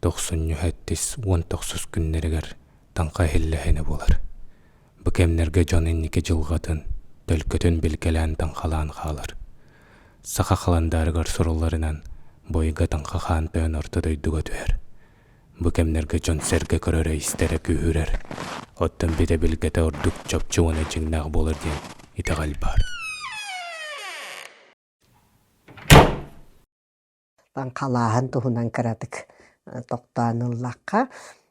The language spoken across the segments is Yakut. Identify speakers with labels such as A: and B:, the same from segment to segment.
A: Тохсунньу сэттис уон тохсус күннэригэр таҥха иһиллэһинэ буолар. Бу кэмнэргэ дьон инники дьылҕатын, төлкөтүн билгэлээн таҥхалаан хаалар. Саха халандаарыгар сурулларынан, бойга таҥха хаан тойон орто дойдуга түһэр. Бу кэмнэргэ дьон-сэргэ көрөрө-истэрэ күүһүрэр, оттон битэ-билгэтэ ордук чопчу уонна дьиҥнээх буолар диэн итэҕэл баар.
B: Таҥхалааһын туһунан кыратык тохтоон ыллахха,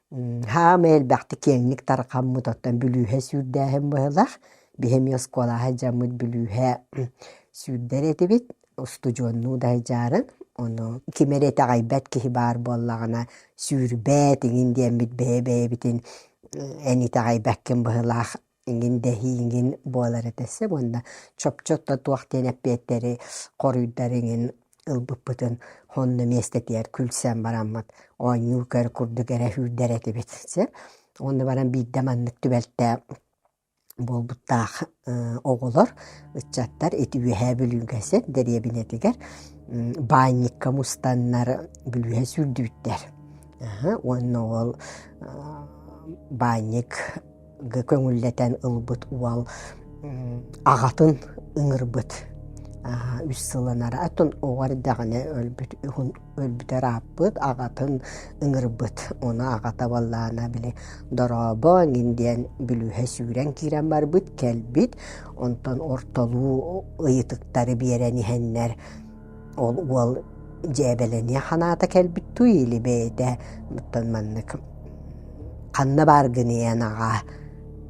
B: хаамай элбэхтик киэҥник тарҕаммыт оттон бүлүүһэ сүүрдээһин быһыылаах. Биһи эмиэ оскуолаҕа сылдьаммыт бүлүүһэ сүүрдэр этибит, устудьуоннуу да сылдьаарын. Ону ким эрэ итэҕэйбэт киһи баар буоллаҕына, сүүрбэт иҥин диэммит бэйэ-бэйэбитин эн итэҕэйбэккин быһыылаах иҥин дэһии иҥин буолар этэ сөп уонна чопчу туох диэн эппиэттэри хоруйдар иҥин ылбыппытын онно миэстэтигэр күлсэн бараммыт оонньуу көр курдук эрэ сүүрдэр этибит сөп уонна баран биирдэ маннык түбэлтэ буолбуттаах оҕолор ыччаттар ити Үөһээ Бүлүүгэ сөп дэриэбинэтигэр баанньыкка мустаннар бүлүүһэ сүүрдүбүттэр уонна ол баанньык көҥүллэтэн ылбыт уол аҕатын ыҥырбыт үс сылын оттон оҕо эрдэҕинэ өлбүт өлбүтэ ырааппыт аҕатын ыҥырбыт ону аҕата буоллаҕына били дорообо эҥин диэн бүлүүһэ сүүрэн киирэн барбыт кэлбит онтон ортолуу ыйытыктары биэрэн иһэннэр ол уол дьээбэлэниэх санаата кэлбит дуу или бэйэтэ оттон маннык ханна бааргыный эн аҕаа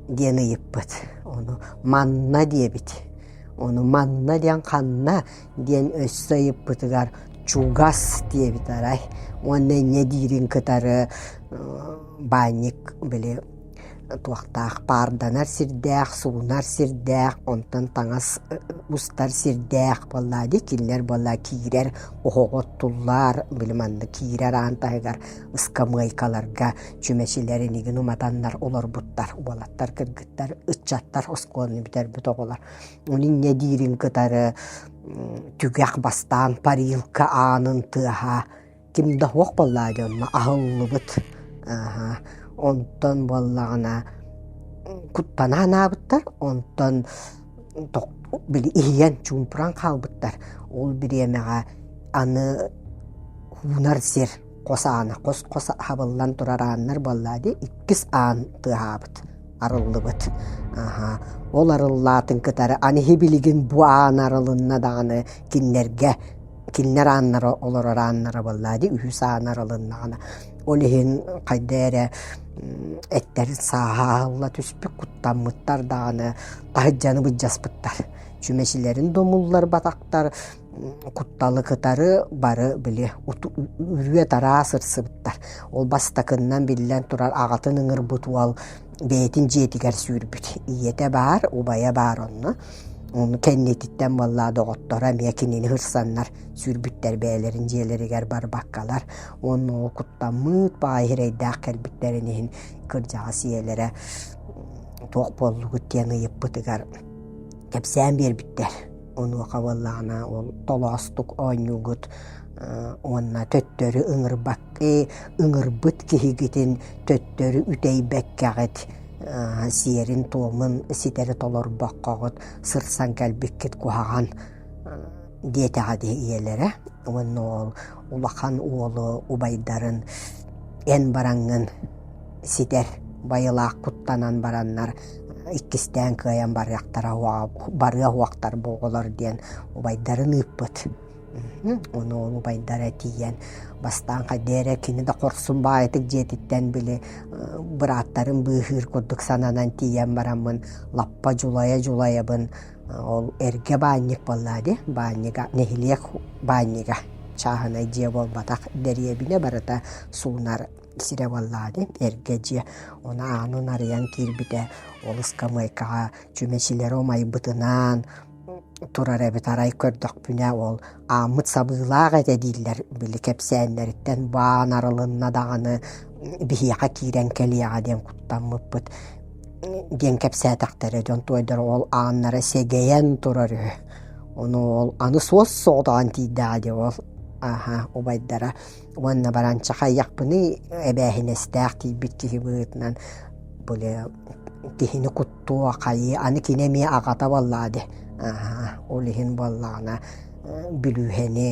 B: диэн ыйыппыт ону манна диэбит ону манна диэн ханна диэн өссө ыйыппытыгар чугас диэбит арай уонна инньэ диирин кытары баанньык били туохтаах паарданар сирдээх, суунар сирдээх, онтон таҥас устар сирдээх буоллаа дии кинилэр буоллаа киирэр оһоҕо оттуллар били манна киирэр аан таһыгар ыскамыайкаларга чүмэчилэр инигин уматаннар олорбуттар уолаттар кыргыттар ыччаттар оскуоланы бүтэрбит оҕолор Ону инньэ диирин кытары түгэх бастаан парилка аанын тыаһа ким да суох буоллаҕа дии онно аһыллыбыт онтон буоллаҕына куттана анаабыттар онтон били иһийэн чуумпуран хаалбыттар ол бириэмэҕэ аны уунар сир хос аана хос-хос хабыллан турар ааннар буоллаа дии иккис аан тыаһаабыт арыллыбыт ол арыллаатын кытары аны билигин бу аан арылынна даҕаны кинилэргэ кинилэр ааннара олорор ааннара буоллаа дии үһүс аан арылыннаҕына ол иһин хайда эрэ эттэрин сааһа аһылла түспүт куттаммыттар даҕаны таһырдьаны былдьаспыттар чүмэчилэрин домулларбатахтар кутталы кытары бары били үрүө-тараа сырсыбыттар. Ол бастакыннан биллэн турар аҕатын ыҥырбыт уол бэйэтин дьиэтигэр сүүрбүт. Ийэтэ баар, убайа баар онно. Ону кэннититтэн буоллаа доҕотторо эмиэ кинини ырсаннар сүүрбүттэр бэйэлэрин дьиэлэригэр барбаккалар. Уонна ол куттаммыт баҕайы эрэйдээх кэлбиттэрин иһин кырдьаҕас ийэлэрэ туох буоллугут диэн ыйыппытыгар кэпсээн биэрбиттэр. Онуоха буоллаҕына ол толоостук оонньуугут уонна төттөрү ыҥырбак ыҥырбыт киһигитин төттөрү үтэйбэккэҕит сиэрин-туомун ситэри толорбоккоҕут сырсан кэлбиккит куһаҕан диэтэҕэ дии ийэлэрэ уонна ол улахан уолу убайдарын эн бараҥҥын ситэр байылаах куттанан бараннар иккистээн кыайан барыахтара барыа уохтар бу оҕолор диэн убайдарын ыыппыт. Ону ол убайдара тиийэн бастаан хайда эрэ кини да хорсун баайытык дьиэтиттэн били бырааттарын быыһыыр курдук сананан тиийэн бараммын лаппа дьулайа-дьулайабын ол эргэ баанньык буоллаа дии баанньыга нэһилиэк баанньыга чааһынай дьиэ буолбатах дэриэбинэ барыта суунар сирэ буоллаҕа дии, эргэ дьиэ. Ону аанын арыйан киирбитэ, ол ыскамыайкаҕа чүмэчилэри умайбытынан турар эбит. Арай көрдөхпүнэ, ол ааммыт сабыылаах этэ дииллэр, били кэпсээннэриттэн баан арылынна даҕаны биһиэхэ киирэн кэлиэҕэ диэн куттаммыппыт диэн кэпсээтэхтэрэ дьон туойдара ол ааннара сэгэйэн турар үһү. Ону ол аны суос соҕотоҕун тиийдэҕэ дии ол. Аха, убайдара уонна баран чахайыахпыный эбээһинэстээх тиийбит киһи быһыытынан били киһини куттуо хайыы аны кини эмиэ аҕата буоллаҕа дии. Аха, ол иһин буоллаҕына бүлүүһэни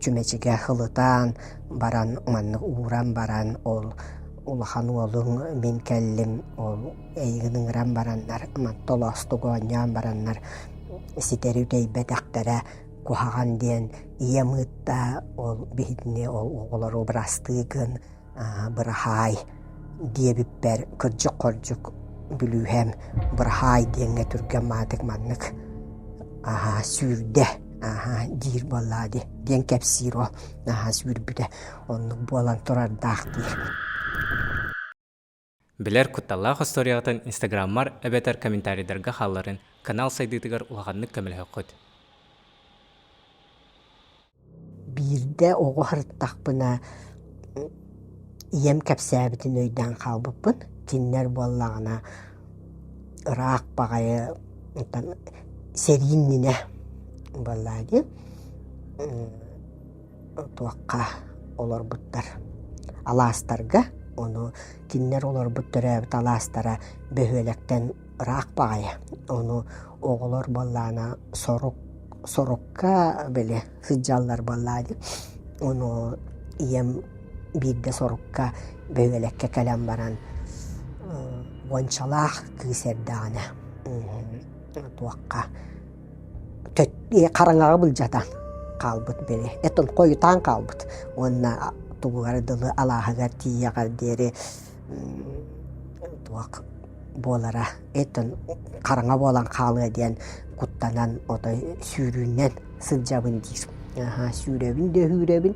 B: чүмэчигэ хылытан баран маннык ууран баран ол улахан уолуҥ мин кэллим ол эйигин ыҥыран бараннар толоостук оонньоон бараннар ситэри үтэйбэтэхтэрэ куһаҕан диэн ийэм ыытта ол биһигини ол оҕолору бырастыы гын быраһаай диэбиппэр кырдьык-хордьук бүлүүһэм быраһаай диэҥҥэ түргэн маатык маннык аһаа сүүрдэ аһаа диир буоллаа дии диэн кэпсиир ол аһаа сүүрбүтэ оннук буолан турардаах диир.
A: Билэр кутталлаах остуоруйаҕытын инстаграммар эбэтэр комментарийдарга хаалларын канал сайдыытыгар улаханнык көмөлөһөххүт.
B: Биирдэ оҕо сырыттахпына ийэм кэпсээбитин өйдөөн хаалбыппын. Кинилэр буоллаҕына ыраах баҕайы сэрии иннинэ буоллаҕа дии туохха олорбуттар алаастарга ону кинилэр олорбут төрөөбүт алаастара бөһүөлэктэн ыраах баҕайы ону оҕолор буоллаҕына сорук сорукка били сылдьаллар буоллаҕа дии ону ийэм биирдэ сорукка бөһүөлэккэ кэлэн баран уончалаах кыыс эрдэҕинэ туохха хараҥаҕа былдьатан хаалбыт били этон хойутаан хаалбыт уонна тугугар дылы алааһыгар тиийэҕэр диэри туох буолара этон хараҥа буолан хаалыа диэн куттанан отой сүүрүүнэн сылдьабын диир аһаа сүүрэбин да сүүрэбин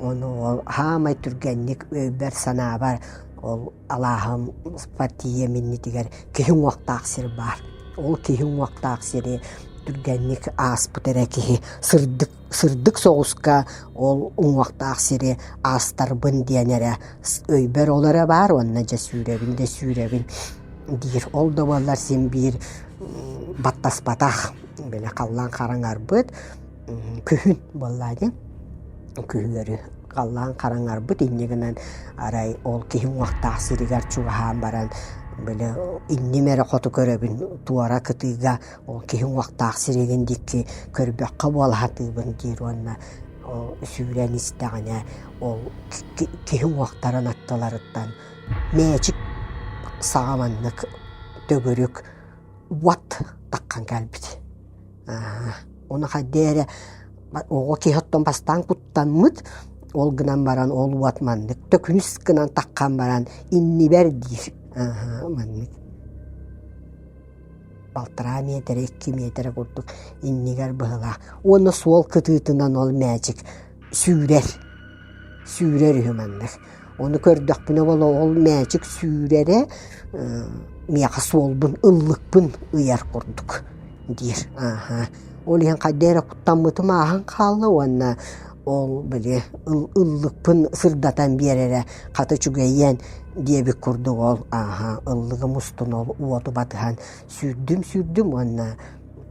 B: ону ол хаамай түргэнник өйбөр санаабар ол алааһым партия иннитигэр киһи уҥуохтаах сир баар. Ол киһи уҥуохтаах сири түргэнник ааспыт эрэ киһи сырдык сырдык соҕуска ол уҥуохтаах сири аастарбын диэн эрэ өйбөр ол эрэ баар уонна дьэ сүүрэбин да сүүрэбин диир. Ол да буоллар син биир баттаспатах били халлаан хараҥарбыт күһүн буоллаа дии күһүөрү халлаан хараҥарбыт инньэ гынан арай ол киһи уҥуохтаах сиригэр чугаһаан баран били инним эрэ хоту көрөбүн туора кытыыга ол киһи уҥуохтаах сиригин диэки көрбөххө буола сатыыбын диир уонна ол сүүрэн истэҕинэ ол киһи уҥуохтарын аттыларыттан мээчик саҕа маннык төгүрүк уот таххан кэлбит Ону хайдах эрэ оҕо киһи оттон бастаан куттаммыт, ол гынан баран ол уот маннык төкүнүс гынан таххан баран иннибэр диир маннык балтараа миэтэрэ, 2 миэтэрэ курдук иннигэр быһыылаах. Уонна суол кытыытынан ол мээчик сүүрэр, сүүрэр үһү маннык. Ону көрдөхпүнэ ол ол мээчик сүүрэрэ миэхэ суолбун, ыллыкпын ыйар курдук диир. Ааһа. Ол иһин хайдах эрэ куттаммытым ааһан хаалла уонна ол били ыллыкпын сырдатан биэрэрэ хата үчүгэйиэн диэбит курдук ол ааһа ыллыгым устун ол уоту батыһан сүүрдүм-сүүрдүм уонна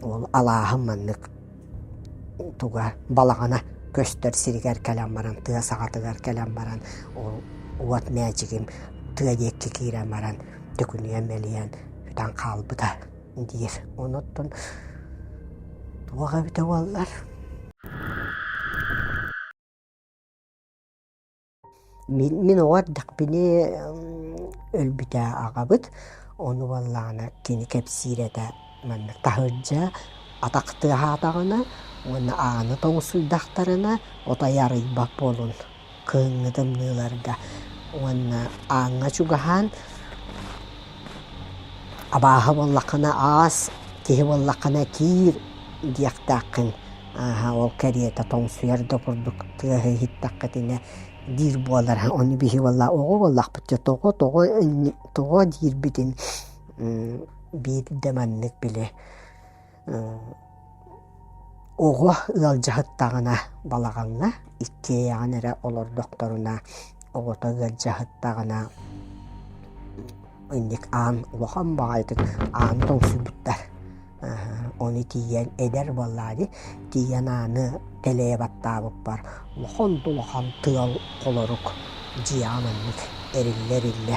B: ол алааһым маннык туга балаҕана көстөр сиригэр кэлэн баран тыа саҕатыгар кэлэн баран ол уот мээчигим тыа диэки киирэн баран төкүнүйэн мэлийэн бүтэн хаалбыта диир онуттан туох эбитэ буоллар Мин, мин оҕо эрдэхпинэ өлбүтэ аҕабыт, ону буоллаҕына кини кэпсиир этэ маннык таһырдьа атах тыаһаатаҕына уонна ааны тоҥсуйдахтарына отой арыйбат буолун кыһыҥҥы тымныыларга уонна ааҥҥа чугаһаан абааһы буоллаххына аас, киһи буоллаххына киир диэхтээххин ааһа ол кэриэтэ тоҥсуйар да курдук тыаһы иһиттэххитинэ диир буолар ону биһи буолла оҕо буоллахпыт дьэ тоҕо тоҕо тоҕо диирбитин биирдэ маннык били оҕо ыалдьаһыттаҕына балаҕаҥҥа иккиэйэҕин эрэ олордохторуна оҕото ыалдьаһыттаҕына инник аан улахан баҕайытык аан тоҥсуйбуттар. Ону тиийэн эдэр буоллаа дии, тиийэн ааны тэлэйэ баттаабыппар улахан да улахан тыал холорук дьиэҕэ маннык эриллэ-эриллэ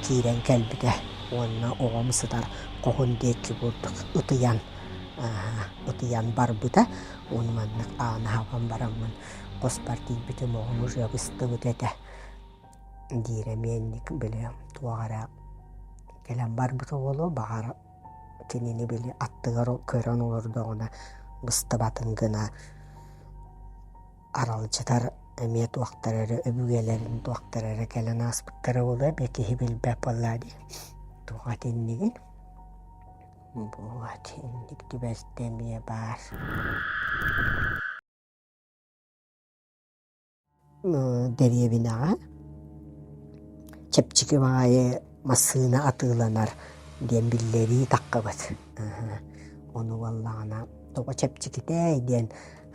B: киирэн кэлбитэ уонна оҕом сытар хоһун диэки курдук ытыйан ытыйан барбыта. Ону маннык ааны аһан бараммын хоспор тиийбитим оҕом уже быстыбыт этэ диир эмиэ инник били туох эрэ кэлэн барбыта буолуо баҕар кинини били аттыгар көрөн олордоҕуна быстыбатын гына аралдьытар эмиэ туохтара эрэ өбүгэлэрин туохтара эрэ кэлэн ааспыттара буолуо эмиэ киһи билбэт буоллаа дии туох итиннигин вот инник түбэлтэ эмиэ баар. Дэриэбинэҕэ чэпчэки баҕайы массыына атыыланар диэн биллэрии таххыбыт. Ону буоллаҕына тоҕо чэпчэкитэй диэн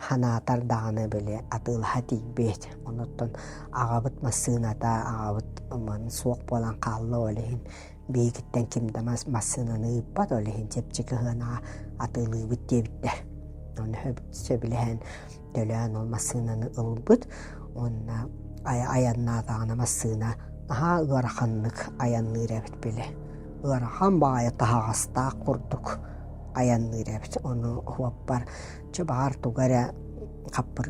B: санаатар даҕаны били атыылаһа тиийбит. Онуттан аҕабыт массыыната аҕабыт суох буолан хаалла ол иһин биһигиттэн ким да массыынаны ыыппат, ол иһин чэпчэки сыанаҕа атыылыыбыт диэбиттэр. Ону сөбүлэһэн төлөөн ол массыынаны ылбыт уонна айаннаатаҕына массыына наһаа ыараханнык айанныыр эбит били. Ыарахан баҕайы таһаҕастаах курдук айанныыр эбит. Ону уоппар чэ баҕар тугу эрэ хаппыр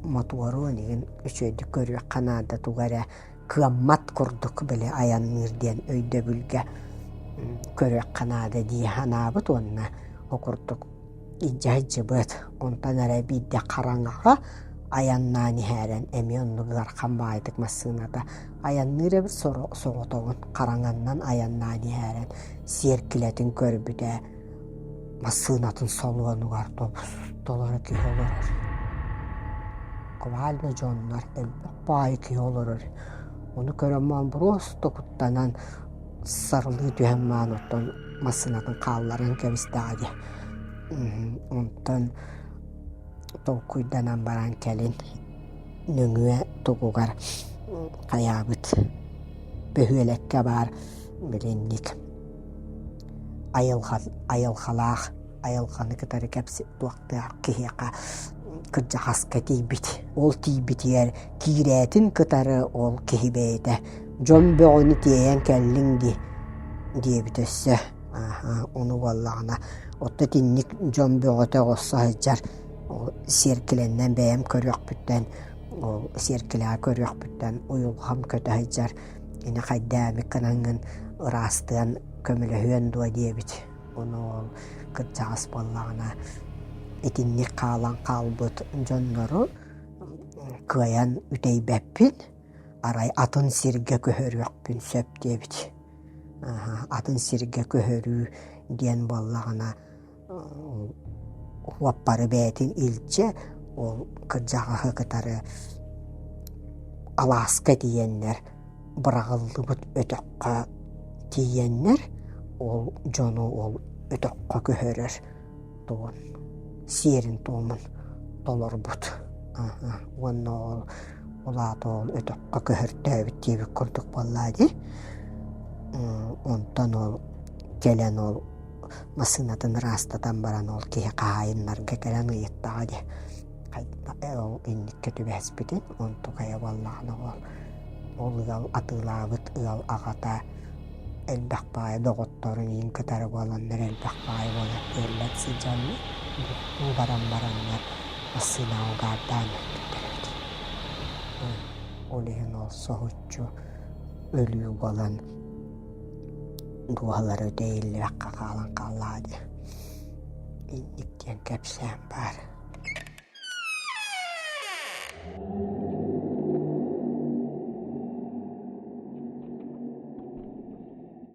B: мотуору игин үчүгэйдик көрүөххэ наада тугу эрэ кыаммат курдук били айанныыр диэн өйдөбүлгэ көрүөххэ наада дии санаабыт уонна ол курдук илдьэ сылдьыбыт. Онтон эрэ биирдэ хараҥаҕа айаннаан иһээрэн эмиэ оннук ыарахан баҕайытык массыыната айанныыр эбит соҕотоҕун хараҥаннан айаннаан иһээрэн сиэркилэтин көрбүтэ массыынатын солуонугар толору киһи олорор. Буквально дьоннор элбэх баайы киһи олорор. Ону көрөн маан просто куттанан сарылыы түһэн маан оттон массыынатын хаалларан кэбистэҕэ дии. Онтон толкуйданан баран кэлин нөҥүө тугугар хайаабыт бөһүөлэккэ баар билинник айылҕа айылҕалаах айылҕаны кытары кэпсэ туохтаах киһиэхэ кырдьаҕаска тиийбит. Ол тиийбитигэр киирээтин кытары ол киһи бэйэтэ дьон бөҕөнү тиэйэн кэллиҥ дии диэбит өссө. Ааһа ону буоллаҕына отто итинник дьон бөҕөтө оҕосто сылдьар ол сиэркилэннэн бэйэм көрүөхпүттэн ол сиэркилэҕэ көрүөхпүттэн уйулҕам көтө сылдьар ини хайдаа эмит гынаҥҥын ыраастыан көмөлөһүөн дуо диэбит. Ону ол кырдьаҕас буоллаҕына итинник хаалан хаалбыт дьоннору кыайан үтэйбэппин, арай атын сиргэ көһөрүөхпүн сөп диэбит. Атын сиргэ көһөрүү диэн буоллаҕына уоппары бэйэтин илдьэ ол кырдьаҕаһы кытары алааска тиийэннэр быраҕыллыбыт өтөххө тиийэннэр ол дьону ол өтөххө көһөрөр тугун сиэрин-туомун толорбут уонна ол ол аата ол өтөххө көһөртөөбүт диэбит курдук буоллаа дии онтон ол кэлэн ол массыынатын ыраастатан баран ол киһи хаһаайыннарга кэлэн ыйыттаҕа дии ол инниккэ түбэспитин онтукайа буоллаҕына ол ол ыал атыылаабыт ыал аҕата элбэх баайы доҕотторун иин кытары буоланнар элбэх баайы буолан тиэллэн сылдьаннар бултуу баран бараннар массыынаҕа угаардаан өлбүттэр эбит ол иһин ол соһуччу өлүү буолан дууһалара үтэйиллибэккэ хаалан хааллаҕа дии инник диэн кэпсээн баар.